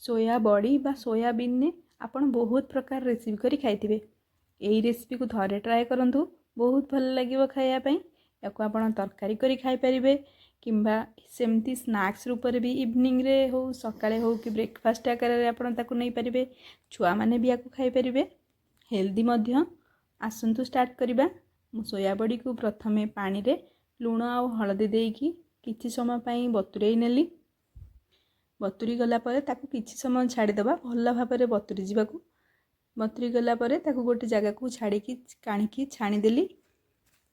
Soya ବଡ଼ି ବା ସୋୟାବିନ୍ରେ ଆପଣ ବହୁତ ପ୍ରକାର ରେସିପି କରି ଖାଇଥିବେ। ଏଇ ରେସିପିକୁ ଥରେ ଟ୍ରାଏ କରନ୍ତୁ, ବହୁତ ଭଲ ଲାଗିବ ଖାଇବା ପାଇଁ। ୟାକୁ ଆପଣ ତରକାରୀ କରି ଖାଇପାରିବେ କିମ୍ବା ସେମିତି ସ୍ନାକ୍ସ ରୂପରେ ବି ଇଭିନିଂରେ ହେଉ, ସକାଳେ ହେଉ କି ବ୍ରେକଫାଷ୍ଟ ଆକାରରେ ଆପଣ ତାକୁ ନେଇପାରିବେ। ଛୁଆମାନେ ବି ୟାକୁ ଖାଇପାରିବେ, ହେଲ୍ଦି ମଧ୍ୟ। ଆସନ୍ତୁ ଷ୍ଟାର୍ଟ କରିବା। ମୁଁ ସୋୟା ବଡ଼ିକୁ ପ୍ରଥମେ ପାଣିରେ ଲୁଣ ଆଉ ହଳଦୀ ଦେଇକି କିଛି ସମୟ ପାଇଁ ବତୁରେଇ ନେଲି। ବତୁରି ଗଲା ପରେ ତାକୁ କିଛି ସମୟ ଛାଡ଼ିଦେବା ଭଲ ଭାବରେ ବତୁରି ଯିବାକୁ। ବତୁରି ଗଲା ପରେ ତାକୁ ଗୋଟେ ଜାଗାକୁ ଛାଡ଼ିକି କାଢ଼ିକି ଛାଣିଦେଲି।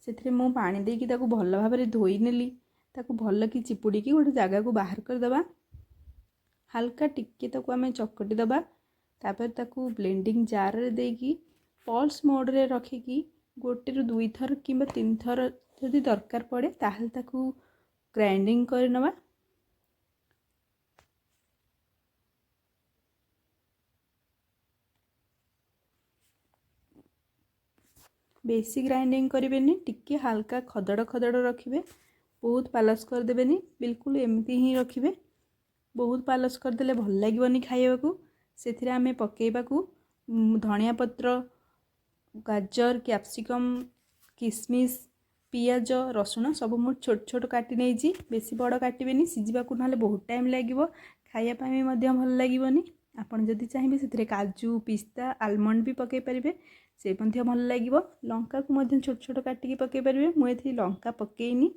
ସେଥିରେ ମୁଁ ପାଣି ଦେଇକି ତାକୁ ଭଲ ଭାବରେ ଧୋଇ ନେଲି। ତାକୁ ଭଲକି ଚିପୁଡ଼ିକି ଗୋଟେ ଜାଗାକୁ ବାହାର କରିଦେବା। ହାଲକା ଟିକେ ତାକୁ ଆମେ ଚକଟି ଦେବା। ତାପରେ ତାକୁ ବ୍ଲେଣ୍ଡିଂ ଜାର୍ରେ ଦେଇକି ପଲ୍ସ ମୋଡ଼୍ରେ ରଖିକି ଗୋଟେରୁ ଦୁଇଥର କିମ୍ବା ତିନିଥର ଯଦି ଦରକାର ପଡ଼େ ତାହେଲେ ତାକୁ ଗ୍ରାଇଣ୍ଡିଙ୍ଗ କରିନେବା। ବେଶୀ ଗ୍ରାଇଣ୍ଡିଙ୍ଗ କରିବେନି, ଟିକେ ହାଲକା ଖଦଡ଼ ଖଦଡ଼ ରଖିବେ। ବହୁତ ପାଲସ କରିଦେବେନି, ବିଲକୁଲ ଏମିତି ହିଁ ରଖିବେ। ବହୁତ ପାଲସ କରିଦେଲେ ଭଲ ଲାଗିବନି ଖାଇବାକୁ। ସେଥିରେ ଆମେ ପକାଇବାକୁ ଧଣିଆ ପତ୍ର, ଗାଜର, କ୍ୟାପ୍ସିକମ୍, କିସମିସ୍, ପିଆଜ, ରସୁଣ ସବୁ ମୁଁ ଛୋଟ ଛୋଟ କାଟି ନେଇଛି। ବେଶୀ ବଡ଼ କାଟିବେନି, ସିଝିବାକୁ ନହେଲେ ବହୁତ ଟାଇମ୍ ଲାଗିବ, ଖାଇବା ପାଇଁ ବି ମଧ୍ୟ ଭଲ ଲାଗିବନି। ଆପଣ ଯଦି ଚାହିଁବେ ସେଥିରେ କାଜୁ, ପିସ୍ତା, ଆଲମଣ୍ଡ ବି ପକାଇ ପାରିବେ, ସେ ମଧ୍ୟ ଭଲ ଲାଗିବ। ଲଙ୍କାକୁ ମଧ୍ୟ ଛୋଟ ଛୋଟ କାଟିକି ପକାଇ ପାରିବେ। ମୁଁ ଏଥିରେ ଲଙ୍କା ପକାଇନି,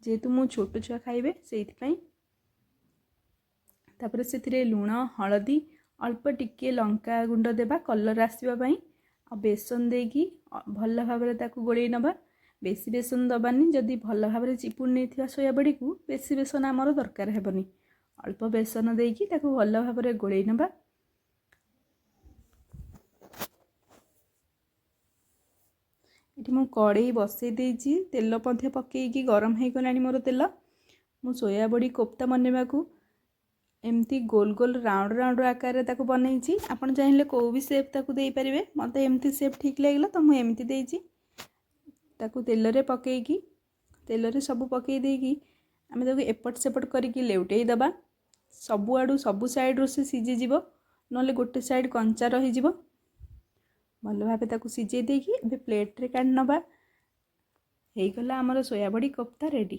ଯେହେତୁ ମୁଁ ଛୋଟ ଛୁଆ ଖାଇବେ ସେଇଥିପାଇଁ। ତାପରେ ସେଥିରେ ଲୁଣ, ହଳଦୀ, ଅଳ୍ପ ଟିକିଏ ଲଙ୍କା ଗୁଣ୍ଡ ଦେବା କଲର୍ ଆସିବା ପାଇଁ, ଆଉ ବେସନ ଦେଇକି ଭଲ ଭାବରେ ତାକୁ ଗୋଳେଇ ନେବା। ବେଶୀ ବେସନ ଦେବାନି, ଯଦି ଭଲ ଭାବରେ ଚିପୁଡ଼ି ନେଇଥିବା ସୋୟା ବଡ଼ିକୁ ବେଶୀ ବେସନ ଆମର ଦରକାର ହେବନି। ଅଳ୍ପ ବେସନ ଦେଇକି ତାକୁ ଭଲ ଭାବରେ ଗୋଳେଇ ନେବା। ଏଠି ମୁଁ କଡ଼େଇ ବସେଇ ଦେଇଛି, ତେଲ ମଧ୍ୟ ପକାଇକି ଗରମ ହେଇଗଲାଣି ମୋର ତେଲ। ମୁଁ ସୋୟା ବଡ଼ି କୋଫ୍ତା ବନେଇବାକୁ ଏମିତି ଗୋଲ ଗୋଲ ରାଉଣ୍ଡ ରାଉଣ୍ଡ ଆକାରରେ ତାକୁ ବନେଇଛି। ଆପଣ ଚାହିଁଲେ କେଉଁ ବି ସେପ୍ ତାକୁ ଦେଇପାରିବେ। ମୋତେ ଏମିତି ସେପ୍ ଠିକ୍ ଲାଗିଲା ତ ମୁଁ ଏମିତି ଦେଇଛି। ତାକୁ ତେଲରେ ପକାଇକି, ତେଲରେ ସବୁ ପକାଇ ଦେଇକି ଆମେ ତାକୁ ଏପଟ ସେପଟ କରିକି ଲେଉଟେଇ ଦେବା। ସବୁଆଡ଼ୁ ସବୁ ସାଇଡ଼୍ରୁ ସେ ସିଝିଯିବ, ନହେଲେ ଗୋଟେ ସାଇଡ଼୍ କଞ୍ଚା ରହିଯିବ। ଭଲ ଭାବେ ତାକୁ ସିଝେଇ ଦେଇକି ଏବେ ପ୍ଲେଟ୍ରେ କାଢ଼ି ନେବା। ହେଇଗଲା ଆମର ସୋୟାବଡ଼ି କୋଫ୍ତା ରେଡ଼ି।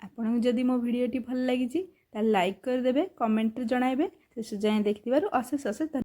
ଆପଣଙ୍କୁ ଯଦି ମୋ ଭିଡ଼ିଓଟି ଭଲ ଲାଗିଛି ତାହେଲେ ଲାଇକ୍ କରିଦେବେ, କମେଣ୍ଟରେ ଜଣାଇବେ। ଶେଷ ଯାଏଁ ଦେଖିଥିବାରୁ ଅଶେଷ ଅଶେଷ ଧନ୍ୟବାଦ।